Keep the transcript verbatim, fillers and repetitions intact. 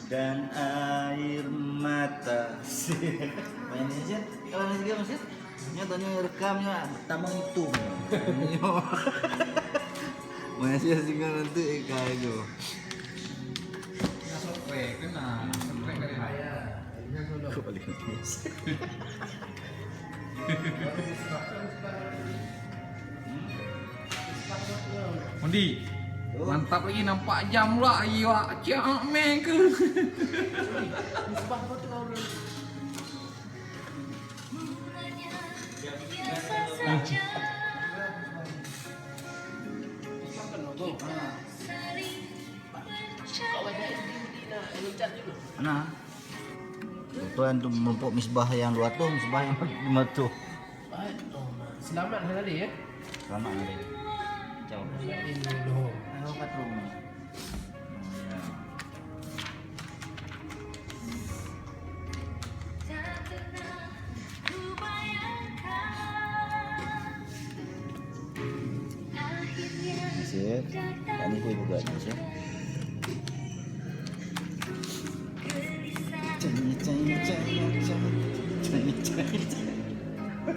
Dan air mata. Main ni je. Kalau ni juga masih. Nya tanya rekam nya tamang itu. Masih singgah nanti kai tu. Dah sampai kena, sampai kena. Kok balik ni? Undi. Mantap lagi nampak jam pula. Iya, cak meng ke. Nah. Tuan tu menumpuk misbah yang dua ratus, misbah yang lima ratus. Selamat hari ya. Selamat hari. Ciao. Ini dulu. Ayo patung. Sip. Ini gue juga sih.